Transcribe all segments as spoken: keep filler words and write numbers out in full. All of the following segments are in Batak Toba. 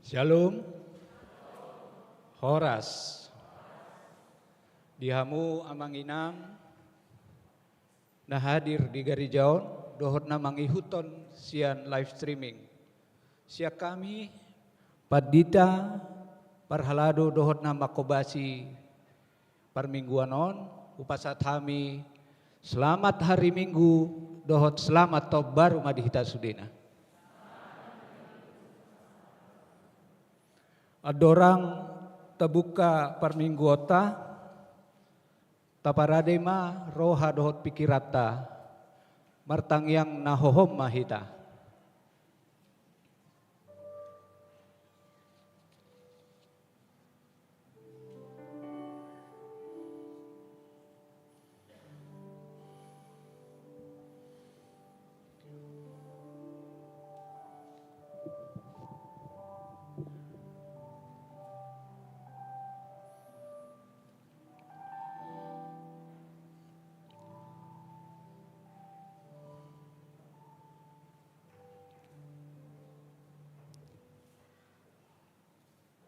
Shalom. Horas. Di hamu amang inang na hadir di gareja on dohot na mangihuthon sian live streaming. Sian hami pandita, parhalado dohot na manghobasi parmingguan on, hupasahat hami selamat hari Minggu dohot selamat taon baru ma di hita sudena. Andorang tabuka parmingguonta, taparade ma roha dohot pikiranta, martangiang na hohom ma hita.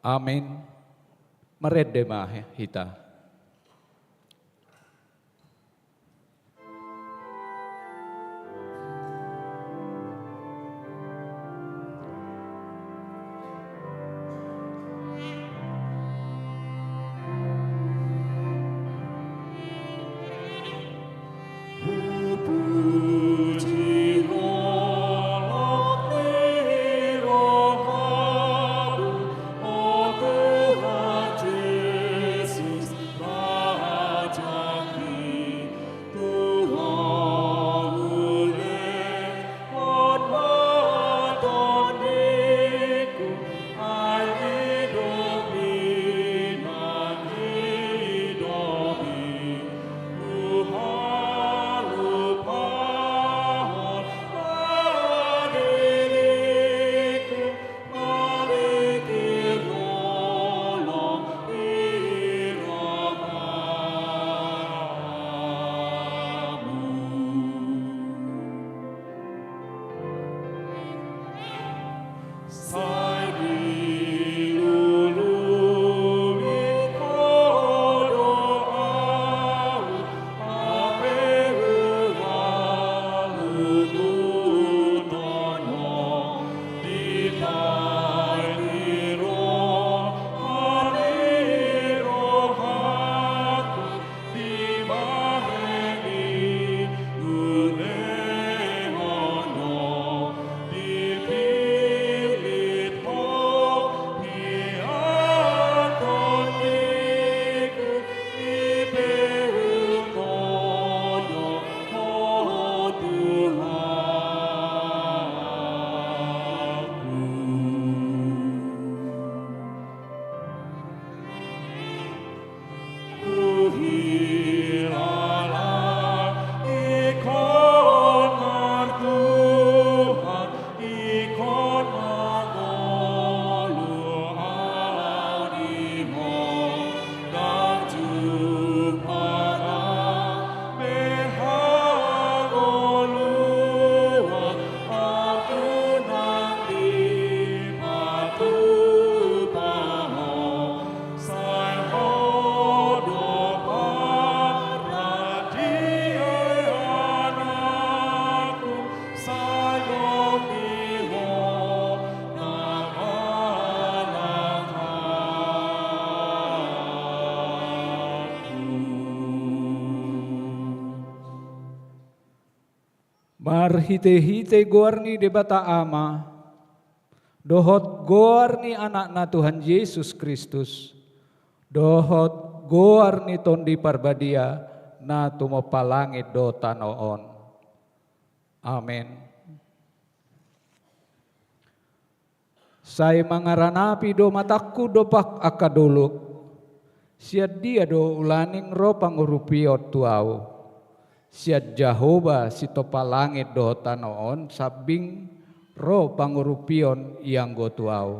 Amen. Marende ma hita. Marhitehite goar ni Debata Ama, dohot goar ni Anakna Tuhan Jesus Kristus, dohot goar ni Tondi Parbadia, na tumompa langit dohot tano on. Amen. Sai mangaranapi do matangku dompak angka dolok. Sian dia do ulaning ro pangurupion tu ahu? Sian Jahowa sitompa langit dohot tano on sambing ro pangurupion i anggo tu ahu.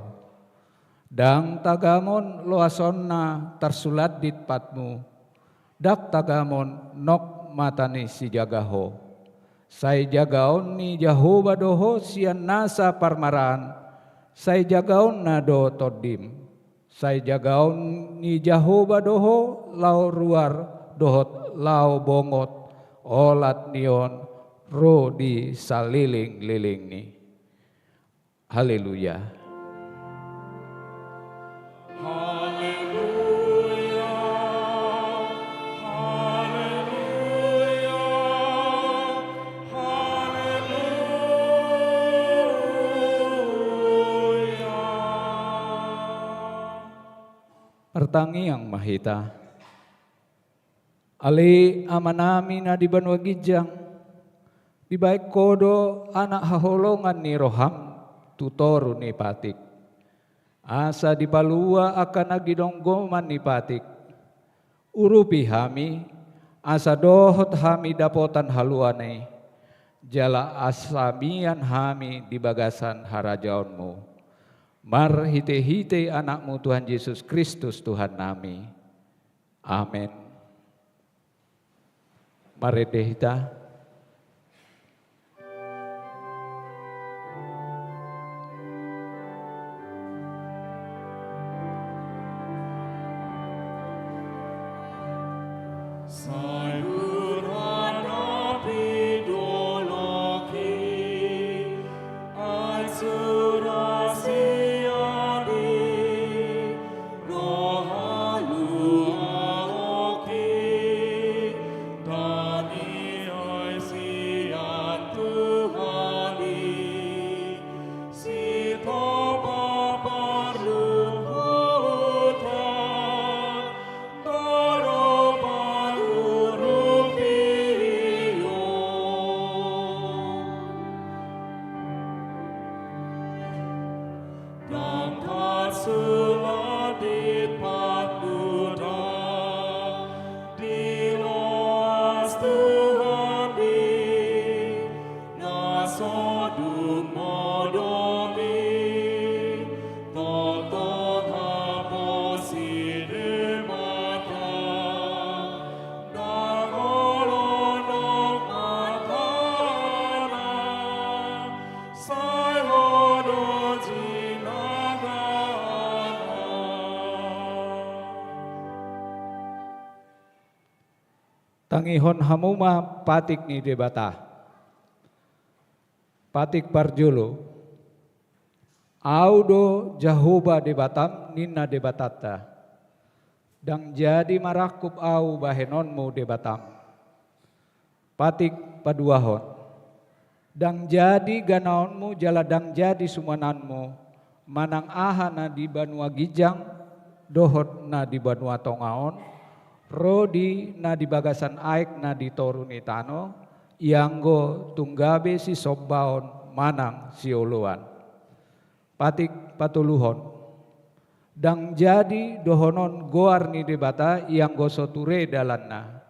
Ndang tagamon loasonna tarsulat di patmu. Ndang tagamon nok mata ni sijaga ho. Sai jagaon ni Jahowa do ho sian nasa parmaraan, Sai jagaonna do tondim, sai jagaon ni Jahowa do ho laho ruar dohot laho bongot, olat ni on ro di salelenglelengni. Haleluya. Haleluya, haleluya, haleluya. Martangiang ma hita. Ale Amanami na di banua ginjang, dibahen Ho do anak haholongan ni roham tu toru ni patik, asa dipalua angka na ginonggoman ni patik. Urupi hami, asa dohot hami dapotan haluaon i, jala asa mian hami di bagasan harajaonmu. Marhitehite Anakmu Tuhan Jesus Kristus Tuhannami. Amen. Marende hita. Sai hurandapi dolok i, ai sura sian i, ro haluaon i, tangiang sian Tuhan i, sitopot parluhutan, ndada pangurupion. Ndang tarsulat di panduda, diloas Tuhan di na so dung modom i, tongtong haposi Debata, ndang olo nang matana, sai Ho do jinagaana. Tangihon hamu ma patik ni Debata. Patik parjolo. Ahu do Jahowa Debatam, ninna Debatanta. Ndang jadi marangkup Ahu bahenonmu Debatam. Patik paduahon. Ndang jadi ganaonmu jala ndang jadi sumananmu, manang aha na di banua ginjang dohot na di banua tonga on, ro di na di bagasan aek na di toru ni tano, ianggo tung gabe sisombaon manang sioloan. Patik patoluhon. Ndang jadi dohonon goar ni Debata ianggo so ture dalanna.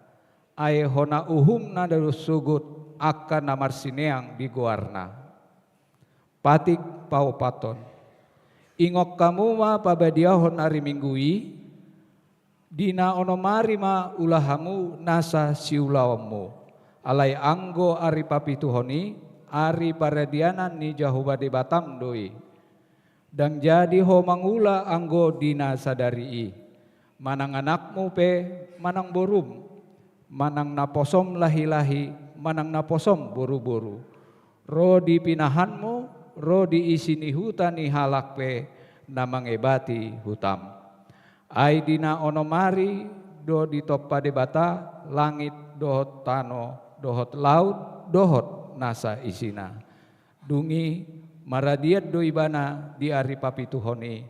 Ai hona uhumna do sogot angka na marsineang di goarna. Patik paopathon. Ingot hamu ma pabadiahon ari Minggu i, di na onom ari ma ula hamu nasa siulaonmu. Alai anggo ari papituhon i, ari paradianan ni Jahowa Debatam do i. Ndang jadi ho mangula anggo di na sadari i. Manang anakmu pe, manang borum, manang naposom lahilahi, manang naposom boruboru. Ro di pinahanmu, ro di isi ni huta ni halak pe na mangebati hutam. Ai di na onom ari do ditompa Debata langit dohot tano, dohot laut, dohot nasa isina. Dung i maradian do ibana di ari papituhon i.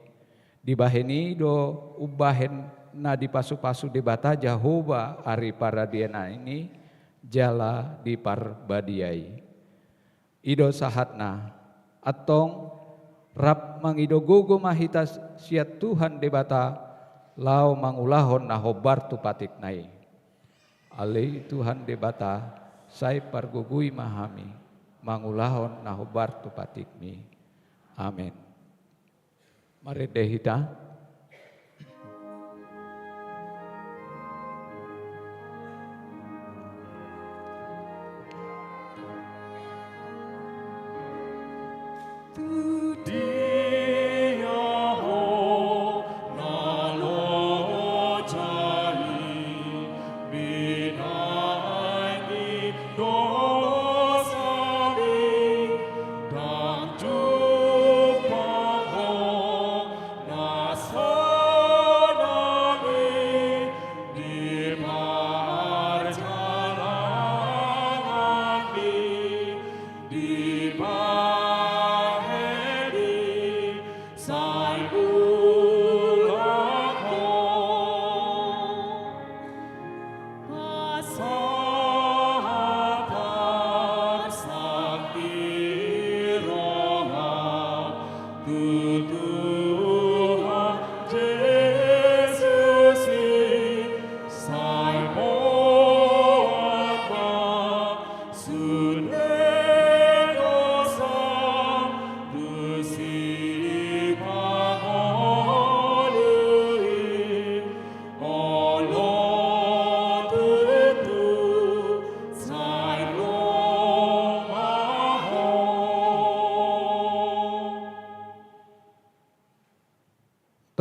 Dibahen i do umbahen na dipasupasu Debata Jahowa ari paradianan i jala di Parbadia i. I do sahatna, antong rap mangido gogo ma hita sian Tuhan Debata laho mangulahon na hombar tu patikna i. Ale Tuhan Debata, sai pargogoi ma hami mangulahon na hombar tu patikmi. Amen. Marende hita.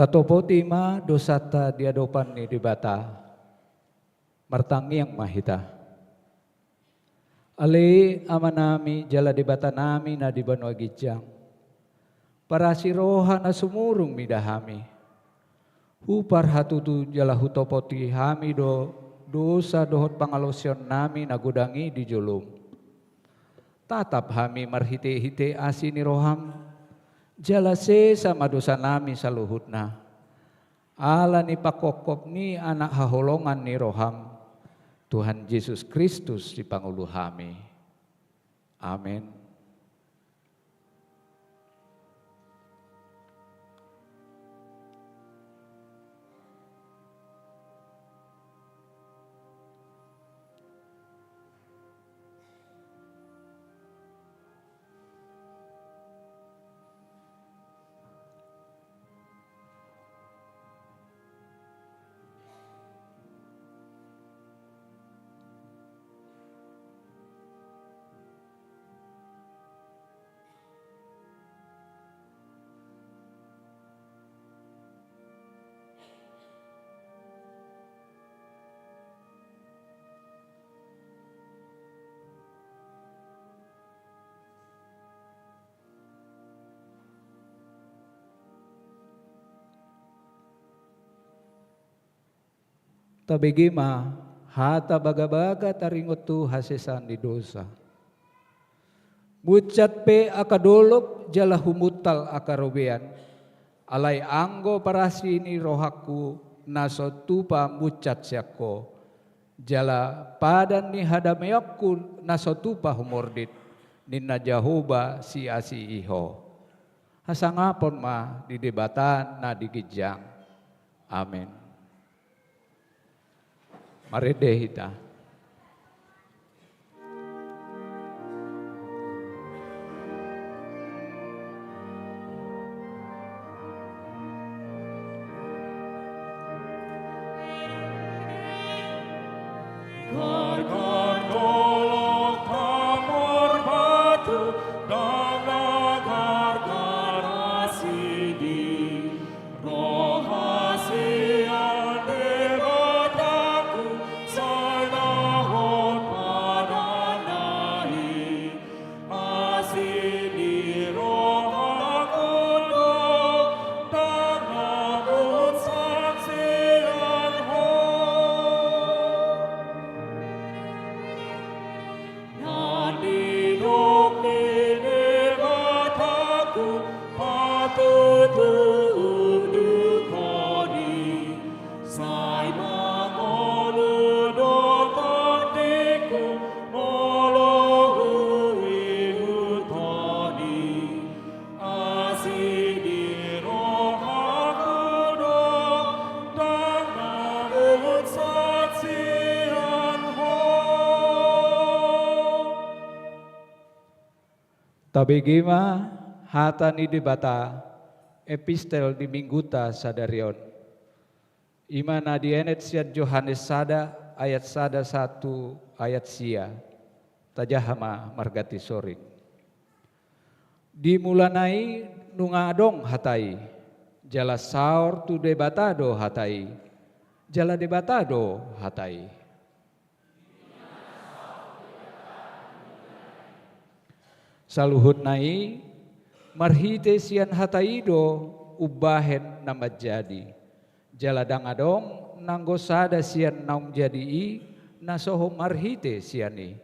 Tatopoti ma dosanta di adopan ni Debata. Martangiang ma hita. Ale Amanami jala Debatanami na di banua ginjang, parasi roha na sumurung mida hami. Huparhatutu jala hutopoti hami do dosa dohot pangalaosionnami na godang i di jolom. Tatap hami marhitehite asi ni roham, jala sesa ma dosanami saluhutna. Ala ni pangkophop ni Anak haholongan ni roham, Tuhan Jesus Kristus Sipangolu hami. Amen. Tabege ma hata bagabaga taringot tu hasesaan ni dosa. Munsat pe angka dolok jala humuntal angka robean, alai anggo parasi ni rohangku na so tupa munsat sian Ho, jala padan ni hadameonku na so tupa humordit, ninna Jahowa Siasi i Ho. Hasangapon ma di Debata na di ginjang. Amen. Marende hita. Tabege ma hata ni Debata, epistel di Mingguta sadari on. I ma na dienet sian Johannes sada ayat sada sahat tu ayat sia. Tajaha ma marganti soring. Di mulana i nunga adong Hata i, jala saor tu Debata do Hata i, jala Debata do Hata i. Saluhutna i marhite sian Hata i do umbahen na manjadi. Jala ndang adong nanggo sada sian naung jadi i na so marhite sian i.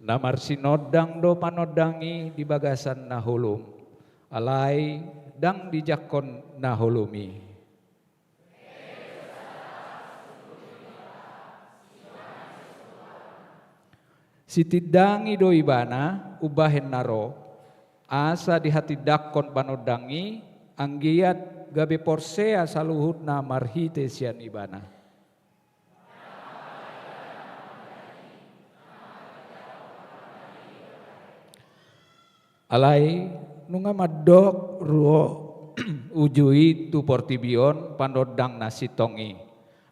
Na marsinondang do panondang i di bagasan na holom, alai ndang dijangkon na holom i. Sitindangi do ibana umbahen na ro, asa dihatindangkon panondang i, anggiat gabe porsea saluhutna marhite sian ibana. Alai nunga mandok ro uju i tu portibi on panondang na sintong i,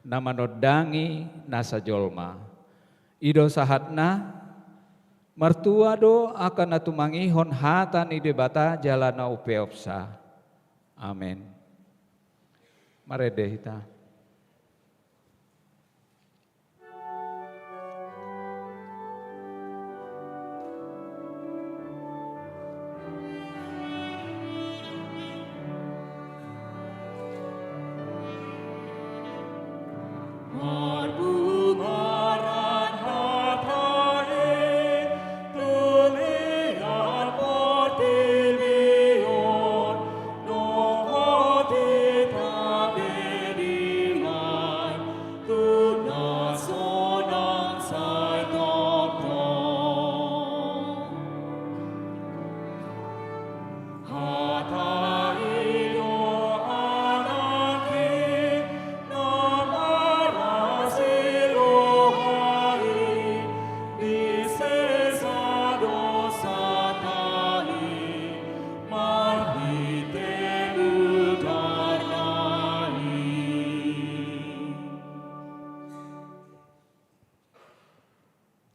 na manondangi nasa jolma. I do sahatna, Martua do angka na tumangihon hata ni Debata jala na umpeopsa. Amen. Marende hita.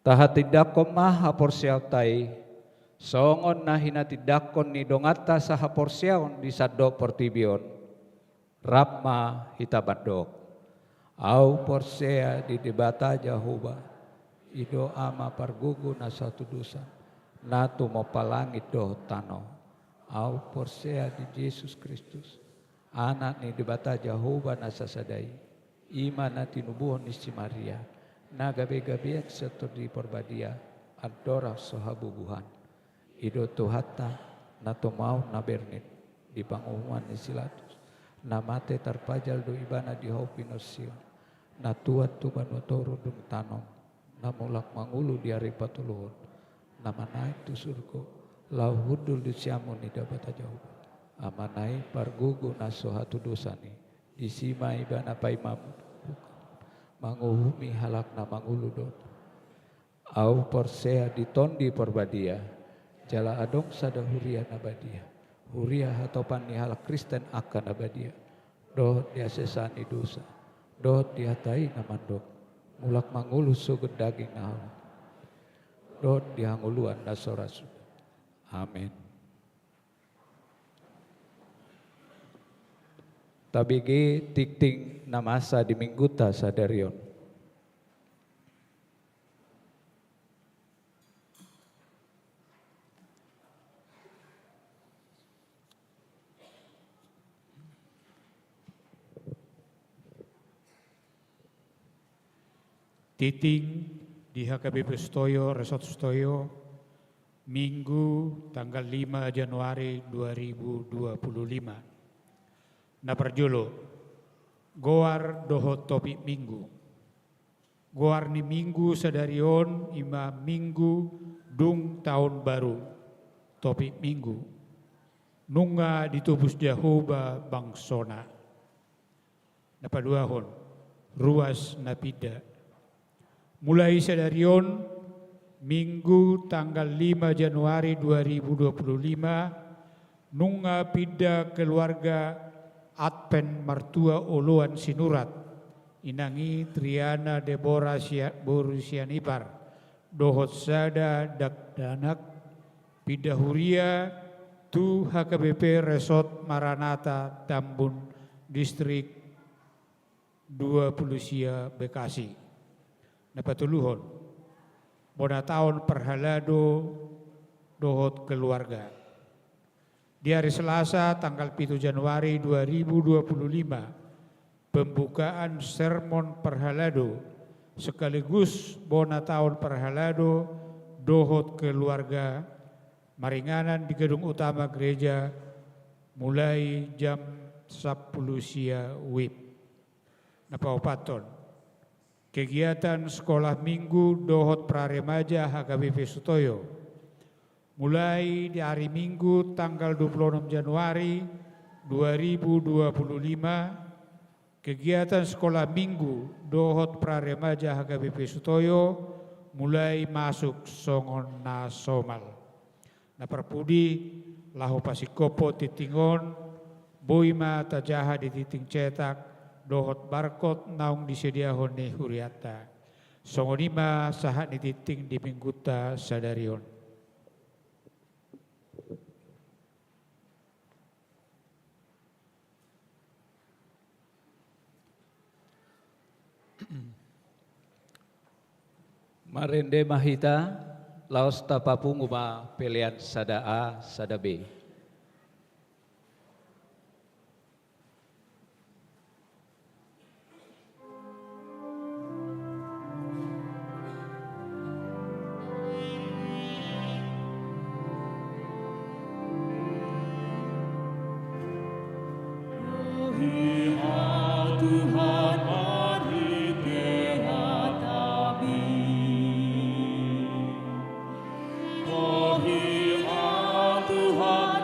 Tahatindangkon ma haporseaonta i, songon na hinatindangkon ni donganta sahaporseaon di sandok portibi on. Rap ma hita mandok: Ahu porsea di Debata Jahowa, i do Ama pargogo na sahatudosan, na tumompa langit dohot tano. Ahu porsea di Jesus Kristus, Anak ni Debata Jahowa na sasada i, i ma na tinubuhon ni si Maria, na gabe-gabean sian Tondi Parbadia, andorang so habubuhan. I do Tuhanta, na tumaon na bernit di panguhuman ni si Pilatus, na mate tarpajal do Ibana di hau pinonsian, na tuat tu banua toru dung tano, na mulak mangolu di ari patoluhon, na manaek tu surgo, laho hundul di siamun ni Debata Jahowa, Amana i pargogo na so hatudosan i, disi ma Ibana paima manguhumi halak na mangolu dosa. Ahu porsea di Tondi Parbadia, jala adong sada huria na badia, huria hatopan ni halak Kristen angka na badia, dohot di hasesaan ni dosa, dohot di hata i na mandok: Mulak mangolu sogot daging na hawa, dohot di hangoluan na so ra suda. Amen. Tabege tingting na masa di Minggunta sadari on. Tingting di H K B P Sutoyo, Resort Sutoyo, Minggu tanggal lima Januari dua ribu dua puluh lima. Na parjolo, goar dohot topik Minggu. Goar ni Minggu sadari on i ma Minggu dung taon baru. Topik Minggu: Nunga ditobus Jahowa bangsona. Na paduahon, ruas na pinda. Mulai sadari on, Minggu tanggal lima Januari dua ribu dua puluh lima, nunga pinda keluarga Advent Martua Oloan Sinurat, inang i Triana Debora Sia-, boru Sianipar, dohot sada dakdanak, pinda huria tu H K B P Resort Maranatha Tambun, Distrik dua puluh sia Bekasi. Na patoluhon, bona taon parhalado dohot keluarga. Di ari Selasa tanggal pitu Januari dua ribu dua puluh lima, pembukaan sermon parhalado sekaligus bona taon parhalado dohot keluarga maringanan di gedung utama gereja mulai jam sampulu sia wib. Na paopathon, kegiatan sekolah minggu dohot praremaja H K B P Sutoyo. Mulai di ari Minggu tanggal dua puluh enam Januari dua ribu dua puluh lima, kegiatan sekolah minggu dohot praremaja H K B P Sutoyo mulai masuk songon na somal. Na parpudi, laho pasingkophon tingting on, boi ma tajaha di tingting cetak dohot barkot naung disediahon ni hurianta. Songon i ma sahat ni tingting di minggunta sadari on. Marende ma hita, laos tapapungu ma pelean sada A, sada B. Rohimu Tuhan marhite hataMi. Rohimu Tuhan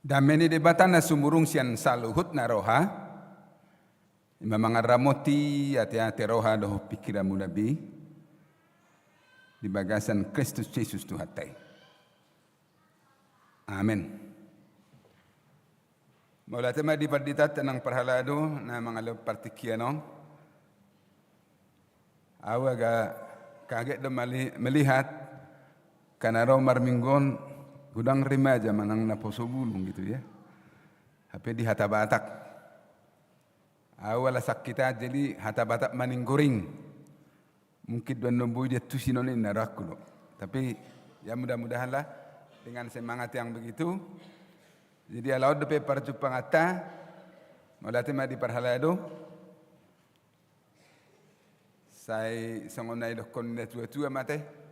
Dame ni Debata na sumurung sian saluhut na roha, ima mangaramoti ate-ate, roha dohot pingkiranmuna be di bagasan Kristus Jesus Tuhanta i. Amen. Mauliate ma di pandita nang parhalado na mangalehon partingkian on. Au agak kaget do mali-, melihat karena ro marminggu on godang remaja manang na poso bulung gitu ya. Hape di hata Batak. Au ala sakit aja jadi hata Batak maninggoring. Mungkin do annon boi diantusi on, ninna rohangku do. Tapi ya mudah-mudahanlah dengan semangat yang begitu. Jadi ala on dope parjumpanganta, mauliate ma di parhalado. Sai songon na didokkon ni natua-tua ma ate.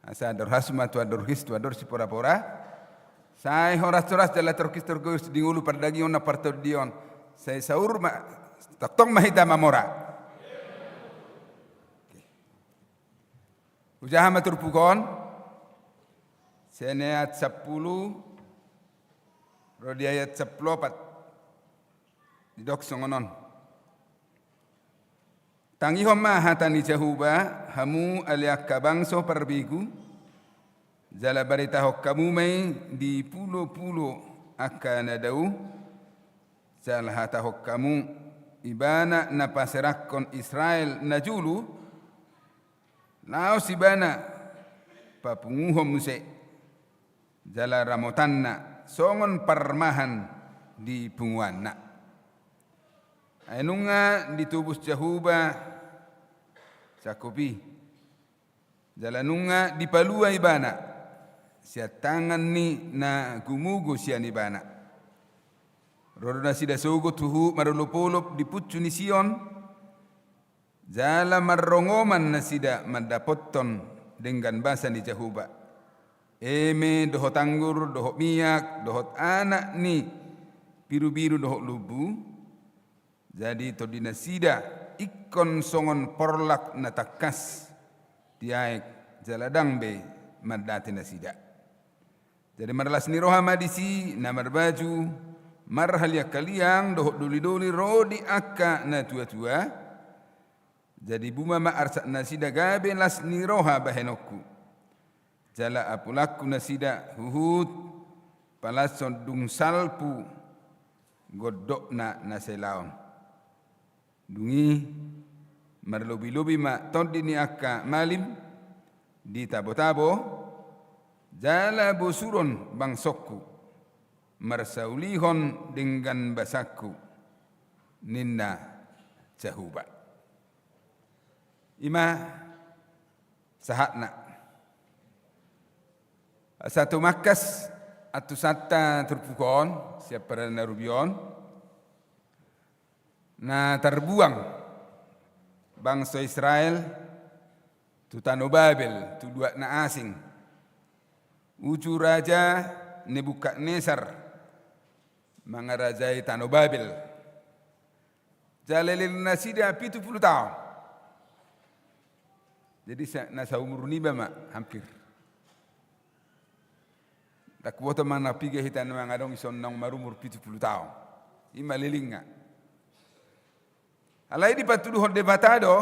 Asa andor hasu ma tu andor his, tu andor sipora-pora. Sai horas-horas jala torkis-torkis di ngolu pardagingon nang partondion. Sai saur ma, tongtong ma hita mamora. Hujaha ma turpuk on. Sian ayat sampulu ro di ayat sampulu opat. Didok songon on. Tangihon ma hata ni Jahowa, hamu ale angka bangso parbegu, jala baritahon hamu ma i di pulo-pulo angka na dao, jala hatahon hamu, Ibana na paserahkon Israel na jolo, laos Ibana papunguhon muse, jala ramotanna songon parmahan di punguanna. Ai nunga ditobus Jahowa Jakob i, jala nunga dipalua Ibana sian tangan ni na gumogo sian Ibana. Ro do nasida sogot huhut marolop-olop di puncu ni Sion, jala marrongoman nasida mandapothon denggan basa ni Jahowa, eme dohot anggur, dohot miak, dohot anak ni birubiru dohot lombu. Jadi tondi nasida ingkon songon porlak na tangkas di aek, jala ndang be mandate nasida. Jadi marlas ni roha ma disi na marbaju marhaliang-haliang dohot doli-doli ro di angka na tua-tua. Jadi buma ma arsak nasida gabe las ni roha bahenonku. Jala apulangku nasida huhut palashon dung salpu gondokna na selaon. Dung i marlobi-lobi ma tondi ni angka malim di tabo-tabo, jala bosuron bangsongku, marsaulihon denggan basangku, ninna Jahowa. Ima sahatna. Asa tumangkas antusanta turpuk on sian pardalanan na rubi on, na tarbuang bangso Israel tu tano Babel, tu luat na asing. Uju raja Nebukadnesar mangarajai tano Babel. Jala leleng nasida pitu pulu taon. Jadi sa-, na saumur niba ma hampir. Ndang huboto manang piga hita na mangadong ison naung marumur pitu pulu taon. Ima lelengna. Alai dipatuduhon Debata do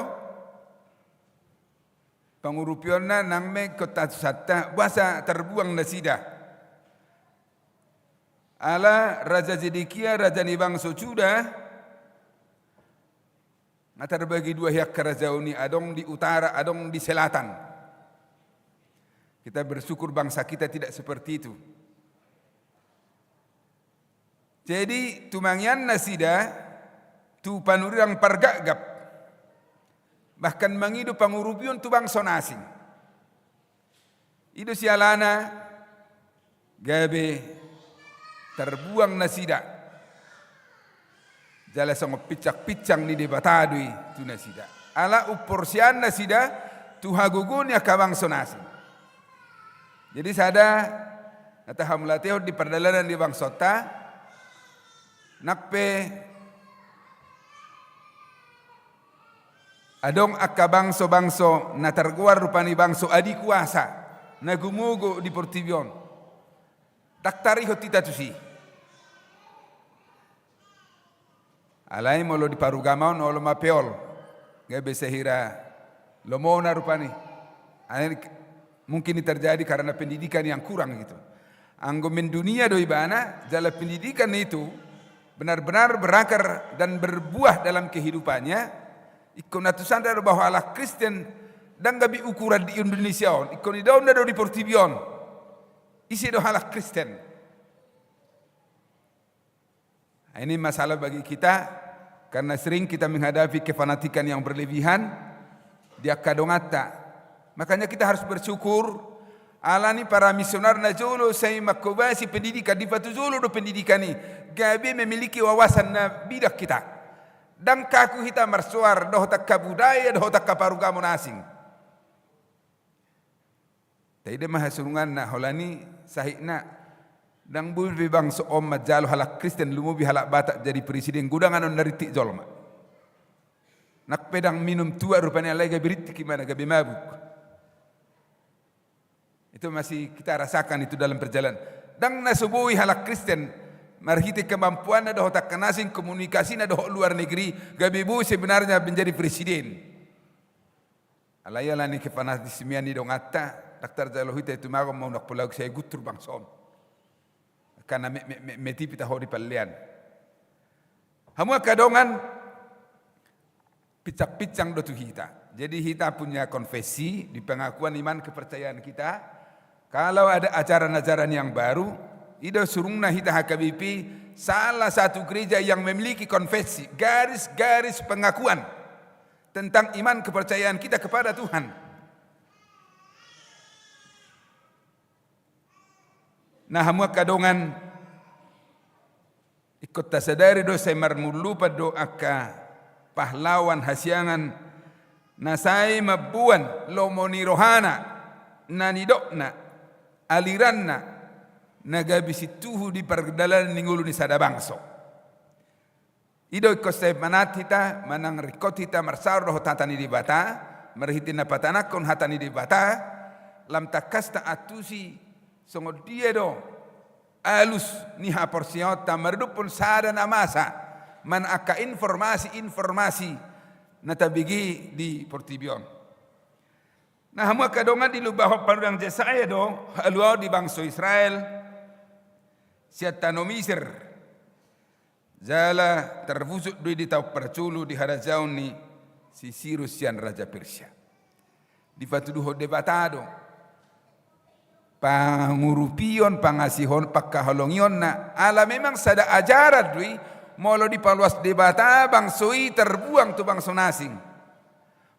pangurupionna nang ma ingkon antusanta boasa tarbuang nasida. Ala Raja Zedekia, raja ni bangso Juda, nga tarbagi dua hian harajaon i, adong di utara, adong di selatan. Kita bersyukur bangsa kita tidak seperti itu. Jadi tumangian nasida tu panurirang pargapgap, bahkan mangido pangurupion tu bangso na asing. I do sialana gabe tarbuang nasida. Jala songon pinsang-pinsang ni Debata do i tu nasida. Ala umporseaan nasida tu hagogoon ni angka bangso na asing. Jadi sada na tahamauliatehon di pardalanan ni bangsonta, nang pe adong angka bangso-bangso na targoar rupani bangso adikuasa, na gumogo di portibi on. Ndang tarihot hita tusi. Alai molo di parugama on olo ma pe ol. Gabe sahira lomona rupani. Alai mungkin ini terjadi karena pendidikan yang kurang gitu. Anggo mendunia do ibana, jala pendidikan itu benar-benar berakar dan berbuah dalam kehidupannya. Ingkon na tusanda do bahwa halak Kristen ndang gabe ukuran di Indonesia on. Ingkon idaonna do di portibi on. Ise do halak Kristen. Nah, ini masalah bagi kita, karena sering kita menghadapi kefanatikan yang berlebihan di angka donganta. Makanya kita harus bersyukur, alani para misionar na jolo sai manghobasi pendidikan, dipatujolo do pendidikan i, gabe memiliki wawasan na bidang hita. Ndang kaku hita marsoar dohot angka budaya, dohot angka parugamo na asing. Taida ma hasurunganna, holan i sahitna, ndang boi be bangso on manjalo halak Kristen, lumobi halak Batak jadi presiden, godang annon na rintik jolma. Nang pe ndang minum tuak rupani, alai gabe rintik ibana, gabe mabuk. Itu masih kita rasakan itu dalam perjalanan. Ndang na so boi halak Kristen, marhite kemampuanna dohot angka na asing, komunikasina dohot luar negeri, gabe boi sebenarnya menjadi presiden. Alai alani kefanatismean ni donganta, ndang tarjalo hita i tumagon maunang pola sai guntur bangso on. Karena me, me, me, metip hita ho di pallean. Hamu angka dongan, pincang-pincang do tu hita. Jadi hita punya konfesi di pengakuan iman kepercayaan kita. Kalau ada ajaran-ajaran yang baru, i do surungna hita H K B P salah satu gereja yang memiliki konfesi, garis-garis pengakuan tentang iman kepercayaan kita kepada Tuhan. Nah, hamu angka dongan, ingkon tasadari do sai marmullupan do angka pahlawan hasiangan na sai mamboan lomo ni rohana, na nidokna, aliranna, na gabe sintuhu di pardalanan ni ngolu ni sada bangso. I do ingkon sai manat hita, manang ringkot hita marsaor dohot hata ni Debata, marhite na patanangkon hata ni Debata, lam tangkas taantusi songon dia do alus ni haporseaonta maradophon sada na masa, manang angka informasi-informasi na tabege di portibi on. Nah, hamu angka dongan, dilumbahon panurirang Jesaya do haluaon di bangso Israel sian tano Misir. Jala tarpusuk do i di taon parjolo di harajaon ni si Sirus sian raja Persia. Dipatuduhon Debata do pangurupion, pangasihon, pangkaholongionna, ala memang sada ajaran do i, molo dipaloas Debata bangso i tarbuang tu bangso na asing.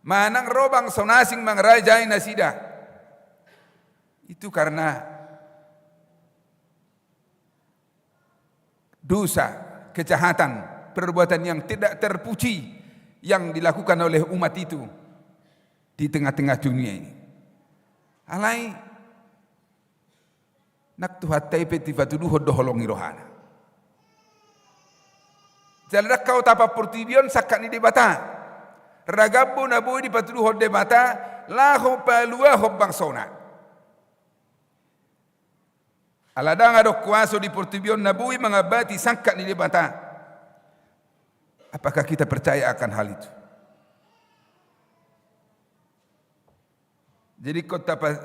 Manang ro bangso na asing mangarajai nasida. Itu karena dosa, kejahatan, perbuatan yang tidak terpuji yang dilakukan oleh umat itu di tengah-tengah dunia ini. Alai, nang Tuhanta i pe dipatuduhon do holong ni rohana. Jala ndang hau tampar portibi on sangkap ni Debata. Ragam do na boi dipatuduhon Debata laho paluahon bangsona. Ala ndang adong kuaso di portibi on na boi mangambati sangkap ni Debata. Apakah kita percaya akan hal itu? Jadi ingkon tapa-,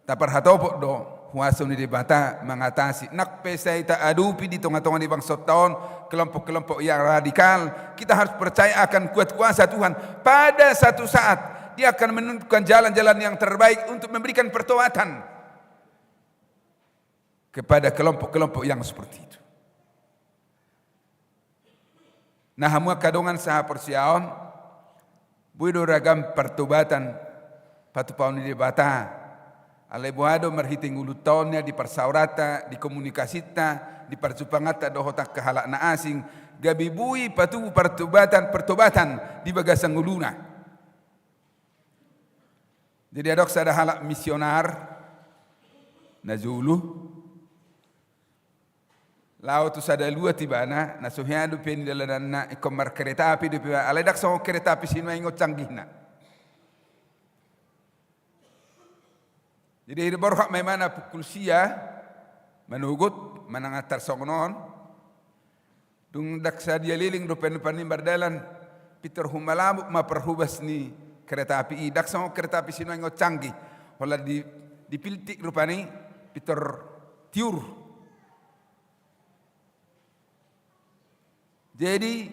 taparhatopot do kuaso ni Debata mangatasi. Nang pe sai taadopi di tonga-tonga ni bangsonta on kelompok-kelompok yang radikal, kita harus percaya akan kuat kuasa Tuhan. Pada satu saat, Dia akan menunjukkan jalan-jalan yang terbaik untuk memberikan pertobatan kepada kelompok-kelompok yang seperti itu. Nah, hamu angka dongan sahaporseaon, boi do ragam partobatan patupaon ni Debata. Alai boha do marhite ngolunta on, ia di parsaoranta, di komunikasinta, di parjumpanganta dohot angka halak na asing, gabe boi patubu partobatan, pertobatan di bagasan ngoluna. Jadi adong sada halak misionar na jolo, laho tu sada luat ibana, na so hea dope nidalananna, ingkon markereta api dope ibana, alai ndang songon kereta api sinuaeng on canggihna. Jadi borhat ma ibana pukul sia, manogot, manang tarsongon on. Dung ndang sadia leleng rupani mardalan, pintor humalamuk ma parhobas ni kereta api i. Ndang songon kereta api sinuaeng on canggih, holan di, dipiltik rupani, pintor tiur. Jadi,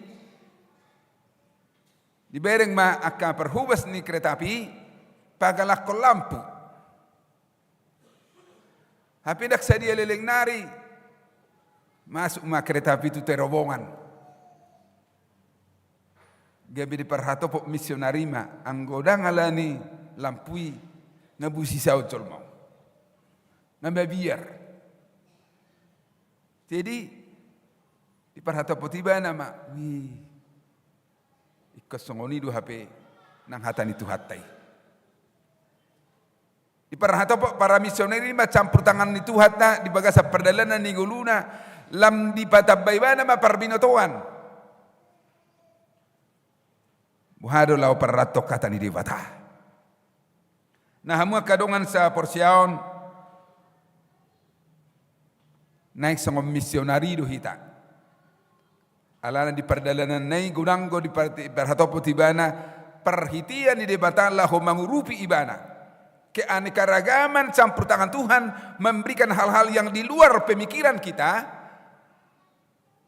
dibereng ma angka parhobas ni kereta api i, pagalangkon lampu. Hape ndang sadia leleng nari, masuk ma kereta api tu terowongan. Gabe diparhatopot misionari ma, anggo ndang alani lampu i, nga boi sisaut jolma on, nga mabiar. Jadi, diparhatopot ibana ma, wih, ingkon songon i do hape nang hata ni Tuhanta i. Diparhatopot para misionari ma campur tangan ni Tuhanta di bagasan pardalanan ni ngoluna, lam dipatamba ibana ma parbinotoan. Boha do laho parrantong hata ni Debata. Na hamu angka dongan saporseaon, naeng songon misionari do hita. Alana di pardalanan na i godang do dipar-, diparhatopot ibana parhitean ni Debata laho mangurupi ibana. Keanekaragaman campur tangan Tuhan memberikan hal-hal yang di luar pemikiran kita.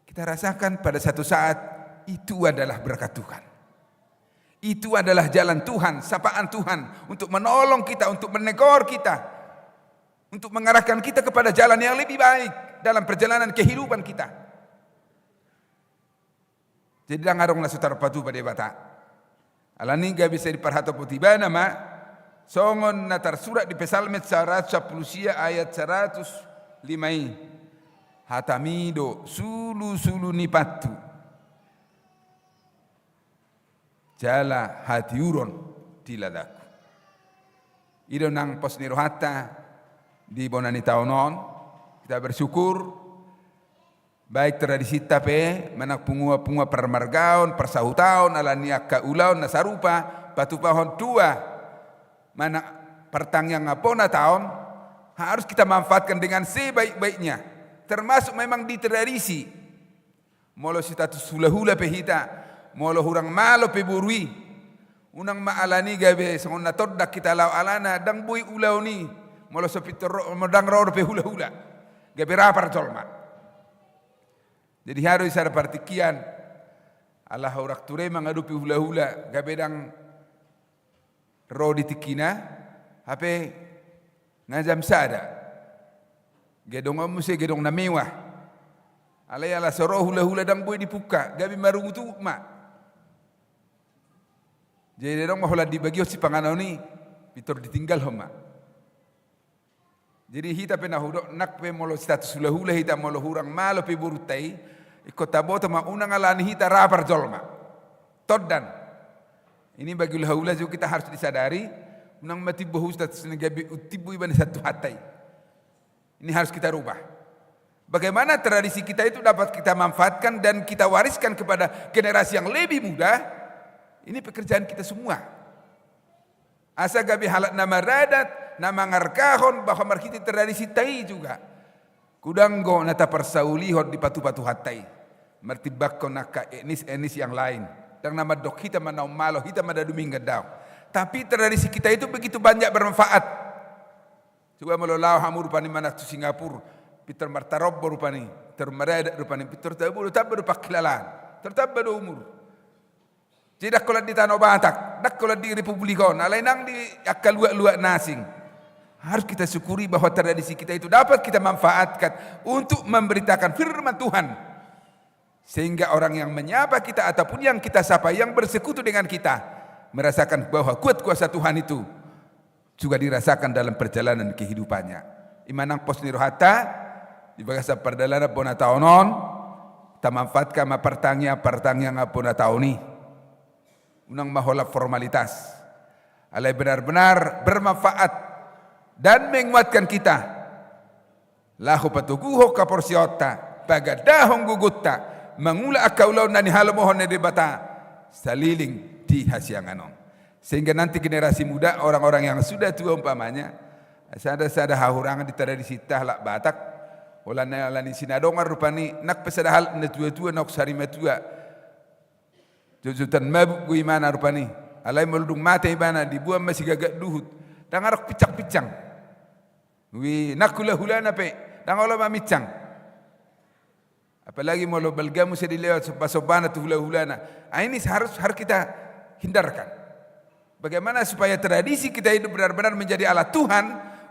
Kita rasakan pada satu saat itu adalah berkat Tuhan. Itu adalah jalan Tuhan, sapaan Tuhan untuk menolong kita, untuk menegur kita, untuk mengarahkan kita kepada jalan yang lebih baik dalam perjalanan kehidupan kita. Jadi ndang adong na so tarpatupa Debata. Alani i gabe sai diparhatopot ibana ma, songon na tarsurat di Psalmen saratus sampulu sia ayat saratus lima i, hatami do sulusulu ni pathu, jala hatiuron di ladaku. I do nang pos ni rohanta di bona ni taon on, kita bersyukur, baik tradisinta pe, manang punguan-punguan parmargaon, parsahutaon, alani angka ulaon na sarupa, patupahon tua, manang partangiangan bona taon, harus kita manfaatkan dengan sebaik-baiknya. Termasuk memang di tradisi. Molo sitatus hulahula pe hita, molo hurang malo pe boru i, unang ma alani gabe songon na tondang hita laho alana, ndang boi ulaon i, molo so pintor ro, molo ndang ro dope hulahula. Gabe rapar jolma. Jadi haru i sada partingkian, ala hurang ture mangadopi hulahula, gabe ndang ro di tingkina, hape nga jam sada. Gedong on muse gedong na mewah. Alai ala so ro hulahula ndang boi dipungka, gabe marungutungut ma. Jadi adong ma holan dibagihon sipanganon i, pintor ditinggalhon ma. Jadi hita pe na hudok, nang pe molo sitatus hulahula hita, molo hurang malo pe borunta i, ingkon taboto ma unang alani hita rapar jolma. Tondang. Ini bagi hulahula juga kita harus disadari, unang ma timbo hu sitatus na gabe untimbo ibana sian Tuhanta i. Ini harus kita rubah. Bagaimana tradisi kita itu dapat kita manfaatkan dan kita wariskan kepada generasi yang lebih muda, ini pekerjaan kita semua. Asa gabe halak na maradat, na mangargahon, bahwa marhite tradisinta i juga. Godang do na taparsaulihon dipatupa Tuhanta i. Martimbangkon angka etnis-etnis yang lain. Ndang na mandok hita ma naung malo, hita ma na dumenggan, daong. Tapi tradisi kita itu begitu banyak bermanfaat. Coba molo laho hamu rupani manang tu Singapura, pintor martarombo rupani, pintor maradat rupani, pintor tabo do, tamba do pangkilalaan, pintor tamba do umur. Jadi ndang holan di Tano Batak, ndang holan di Republik on, alai nang di angka luat-luat na asing. Harus kita syukuri bahwa tradisi kita itu dapat kita manfaatkan untuk memberitakan firman Tuhan. Sehingga orang yang menyapa kita ataupun yang kita sapa, yang bersekutu dengan kita, merasakan bahwa kuat kuasa Tuhan itu juga dirasakan dalam perjalanan kehidupannya. I ma nang pos ni rohanta, di bagasan pardalanan bona taon on, tamanfaatkan ma partangiang-partangiang bona taon i. Unang ma holan formalitas. Alai benar-benar bermanfaat dan menguatkan kita. Laho patoguhon haporseaonta, pagandahon gogonta, mangula angka ulaon na nihalomohon ni Debata saleleng di hasiangan on. Sehingga nanti generasi muda, orang-orang yang sudah tua umpamanya, sada-sada hahurangan di tradisinta halak Batak, Holan ala ni sinadongan rupani, nang pe sada halak na tua-tua, na hos sari matua. Jojotan mabuk do ibana rupani. Alai molo dung mate ibana, diboan ma sigagat duhut. Ndang adong pinsang-pinsang. Ui, nang hula-hulana pe, ndang olo maminsang. Apalagi molo balga muse dilehon somba-sombana tu hula-hulana. Ah, ini harus, harus kita hindarkan. Bagaimana supaya tradisi kita hidup benar-benar menjadi alat Tuhan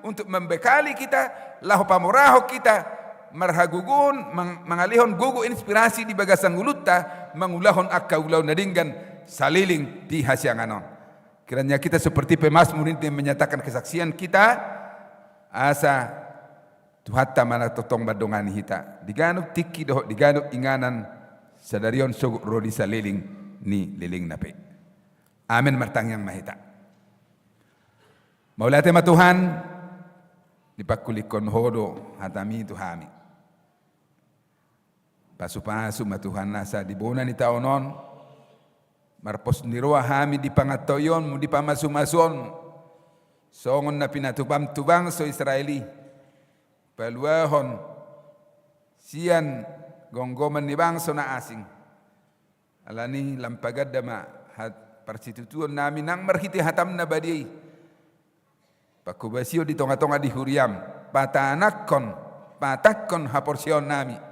untuk membekali kita, laho pamorahon kita, marhagogoon, mang-, mangalehon gogo inspirasi di bagasan ngolunta, mangulahon angka ulaon na denggan saleleng di hasiangan on. Kiranya kita seperti pemazmur ini menyatakan kesaksian kita, asa Tuhanta ma na tongtong mandongani hita di ganup tingki dohot di ganup inganan, sadari on sogot ro di saleleng ni lelengna pe. Amen. Martangiang ma hita. Mauliate ma Tuhan, dipangkulinghon Ho do hataMi tu hami. Pasu-pasu ma Tuhan asa di bona ni taon on, marpos ni roha hami di pangantusionMu, di pamasu-masuonMu, songon na pinatupaM tu bangso Israel i, paluahon sian gomgoman ni bangso na asing. Alani lam paganda ma hat-, parsitutuonnami nang marhite hataM na badia i. Panghobasion di tonga-tonga ni huriaM, patanakhon, patakhon haporseaonnami.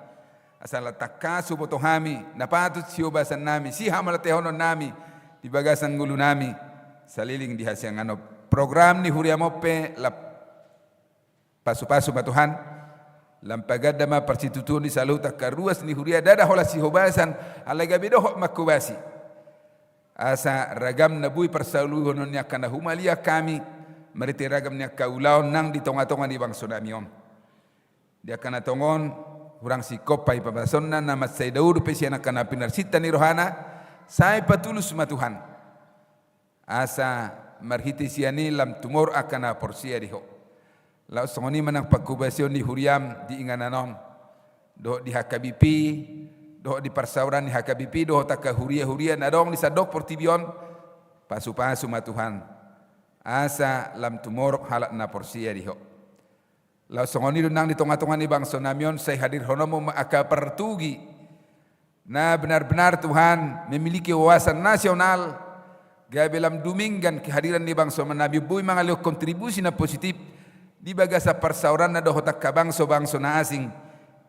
Asa lam tangkas huboto hami, na patut sihobasannami, sihamauliatehononnami, di bagasan ngolunami, saleleng di hasiangan on. Program ni huriaM on pe lam pasu-pasu ma Tuhan, lam paganda ma parsitutuon ni saluhut angka ruas ni huria, ndada holan sihobasan, alai gabe dohot manghobasi. Asa ragam na boi parsaulihonon ni angka na humaliang hami, marhite ragam ni angka ulaon nang di tonga-tonga ni bangsonami on. Di angka na tongon, hurang singkop pahipapasonna, na mansai dao dope sian angka na pinarsinta ni rohana, sai patulus ma Tuhan. Asa marhite sian i lam tumorop angka na porsea di Ho. Laos songon i ma nang panghobasion ni huriaM di inganan on, dohot di H K B P, dohot di parsaoran ni H K B P, dohot angka huria-huria na adong di sandok portibi on, pasu-pasu ma Tuhan. Asa lam tumorop halak na porsea di Ho. Laos songon i do nang di tonga-tonga ni bangsonami on, sai hadirhononMu ma angka partugi na benar-benar Tuhan memiliki wawasan nasional, gabe lam dumenggan kehadiran ni bangsonami on boi mangalehon kontribusi na positif di bagasan parsaoranna dohot angka bangso-bangso na asing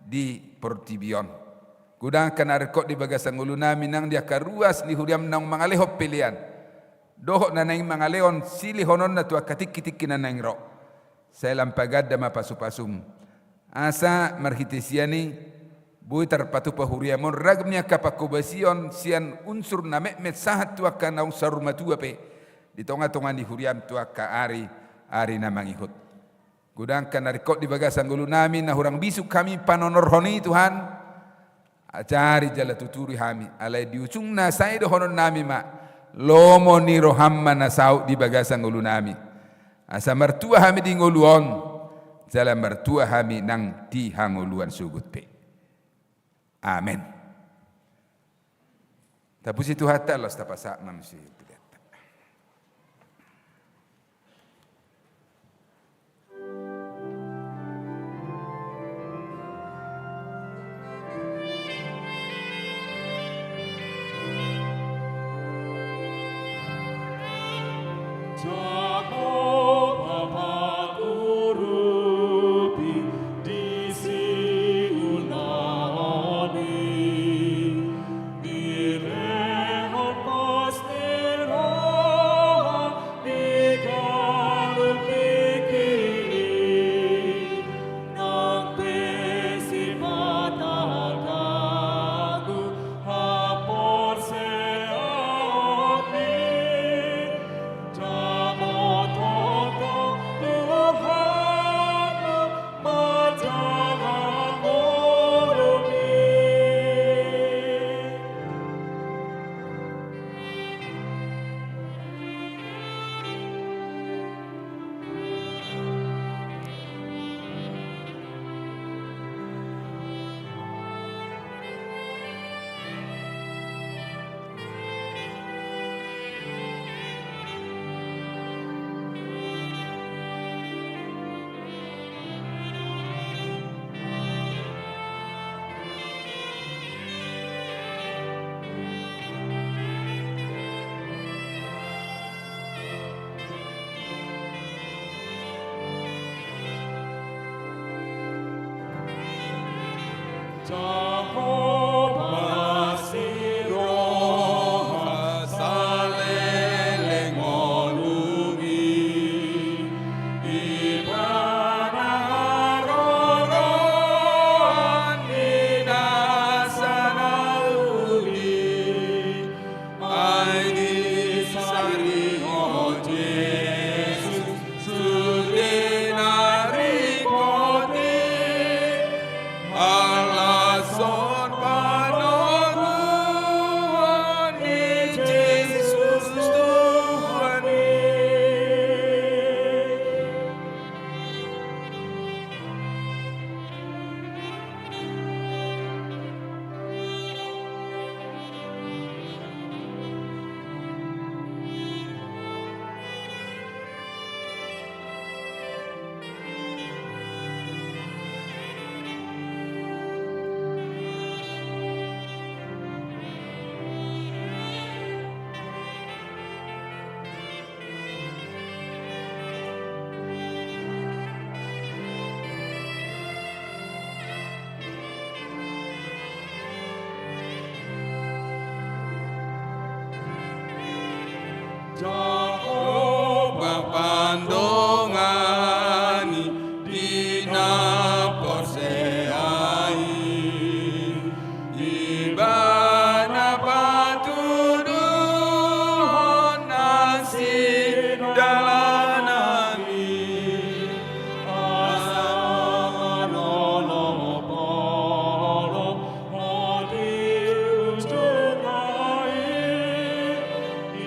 di portibi on. Godang angka na ringkot di bagasan ngolunami nang di angka ruas ni huriaM naung mangalehon pelean, dohot na naeng mangalehon silehononna tu angka tingki-tingki na naeng ro. Sai lam paganda ma pasu-pasuM. Asa marhite sian i, boi tarpatupa huriaM on ragam ni angka panghobasion sian unsur na metmet sahat tu angka naung saur matua pe, di tonga-tonga ni huriaM tu angka ari, ari na mangihut. Godang angka na ringkot di bagasan ngolunami na hurang bisuk hami panonorhon i Tuhan, ajari jala tuturi hami, alai di ujungna sai dohononnami ma, lomo ni rohaM ma na saut di bagasan ngolunami. Asa martua hami di ngolu on, jala martua hami nang di hangoluan sogot pe. Amen. Tapuji Tuhanta, laos tapasahat ma muse tu Tuhanta. Jahowa pandongani di na porsea i, Ibana patuduhon na sindalanami. Asa manolong, polop ma di ujung ai.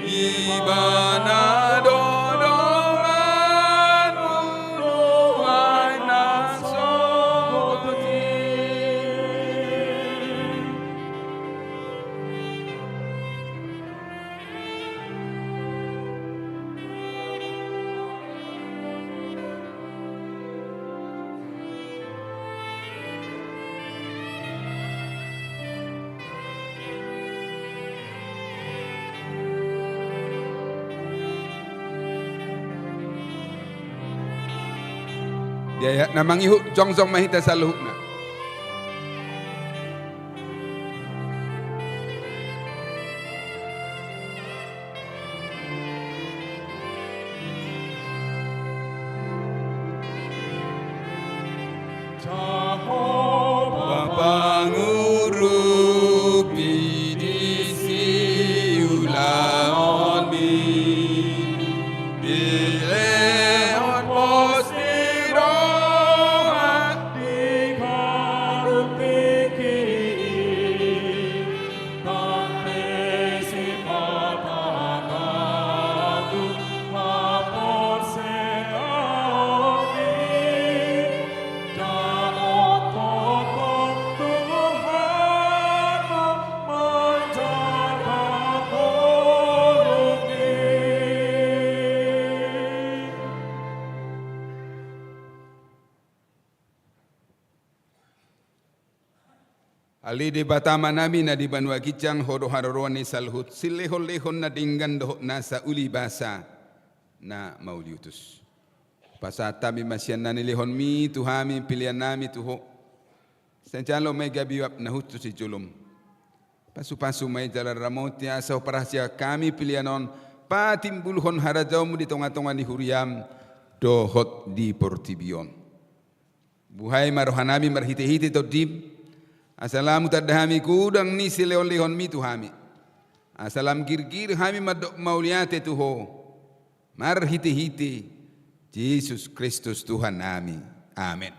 Ibana do dongan, ruhai na sogot i. Di ayat na mangihut, jongjong ma hita saluhutna. Jahowa pangurupi di siulaonmi, dilehon pos ni roha di ganup tingki i. Ndang be sipata na tung haporseaon i, ndang ototong Tuhan ma manjaga porluk i. Ale Debata Amanami na di banua ginjang, Ho do haroroan ni saluhut silehonlehon na denggan dohot nasa uli basa na mauliutus. Pasahat hami ma sian na nilehonmi tu hami pelean nami tu Ho. Sai jalo ma i gabe uap na hushus di jolom. Pasupasu ma i jala ramoti asa huparhaseang hami pelean on patimbulhon harajaonmu di tongatonga ni huriam dohot di portibi on. Buhai ma rohanami marhitehite Tondim, asa lam hutanda hami godang ni silehonlehonmi tu hami, asa lam girgir hami mandok mauliate tu Ho, marhitehite Jesus Kristus Tuhannami. Amen.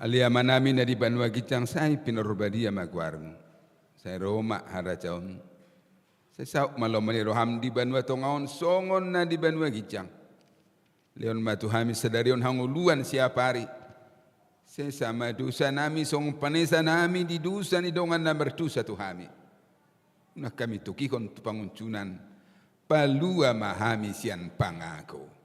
Ale Amanami na di banua ginjang, sai pinarbadia ma goarmu. Sai ro ma harajaonmu. Sai saut ma lomo ni roham di banua tonga on songon na di banua ginjang. Lehon ma tu hami sadari on hangoluan siapari. Sesa ma dosanami songon panesanami di dosa ni dongan na mardosa tu hami. Unang hami togihon tu pangunjunan, palua ma hami sian pangago.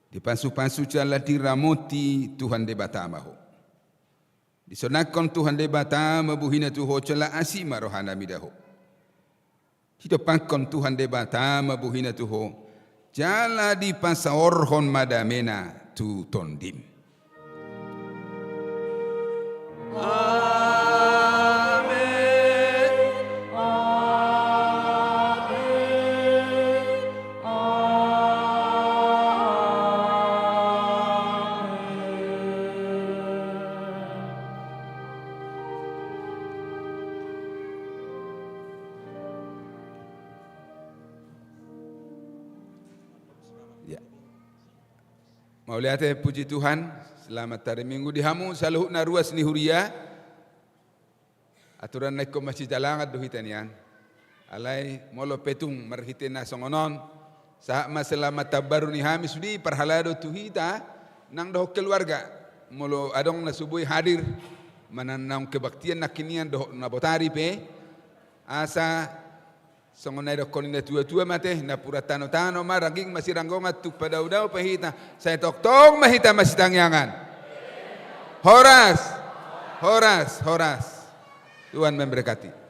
Dipasupasu jala diramoti Tuhan Debata ma ho. Disonangkon Tuhan Debata ma bohina tu ho jala asi ma rohana mida ho. Didompakkon Tuhan Debata ma bohina tu ho Jala dipasaorhon ma damena tu tondim. Ya. Mauliate, puji Tuhan. Selamat hari Minggu di hamu saluhutna ruas ni huria. Aturan na ingkon masijalanan do hita nian. Alai molo pe tung marhite na songon on, sahat ma selamat tahun baru ni hami sude parhalado tu hita nang dohot keluarga. Molo adong na so boi hadir manang naung kebaktian nangkin nian dohot na botari pe, asa songon na didokkon ni na tua-tua ma te, napuran tano-tano ma, rangging masiranggongan, tung padao-dao pe hita, sai tongtong ma hita masitangiangan. Horas, horas, horas. Tuhan memberkati.